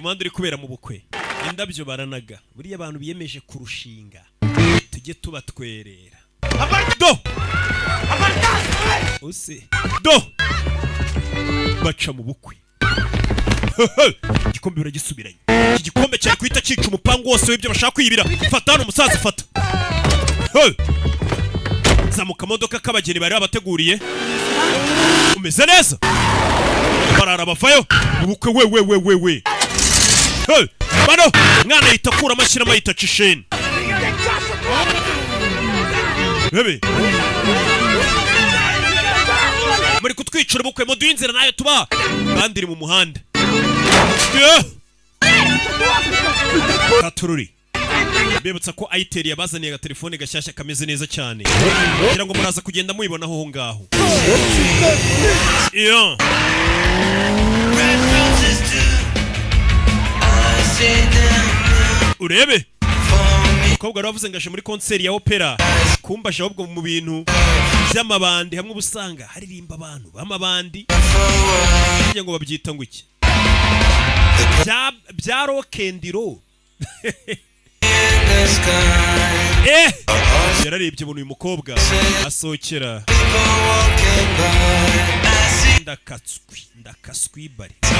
Umuhanda uri kubera mu bukwe, indabyo baranaga. Buriya abantu biyemeje kurushinga, tujye tubatwerera. Do use do baca mu bukwe, igikombe baragisubiranye. Iki gikombe cyari guhita cyica umupangu wose w'ibyo bashaka kwibira. Fata hano umusaza, fata. Hey! Zamuka modoka k'abageni bari babateguriye. Umeze neza, barara bavayo mu bukwe. We we we we we. Hey! Bano mwana yita akuramo, ashyiramo, yita cisheni. Bebe, muri kutwicira ubukwe, muduhe inzira nayo tuba bandiri mu muhanda. Yeah! Katururi bibutsa ko Itel yabazaniye agatelefone gashyashya kameze neza cyane, kugira ngo muraza kugenda muyibonaho aho ngaho. Yeah. Red roses too. I see them Urebe for me. Umukobwa wari wavuze ngo aje muri concert ya opera, kumba aje ahubwo mu bintu by'amabandi, hamwe uba usanga haririmba abantu b'amabandi, kugira ngo babyita ngo iki, bya rock and roll. In the sky. Yararebye ubona uyu mukobwa asohokera. People walking by. I see Ndakatswi ndakaswi, bari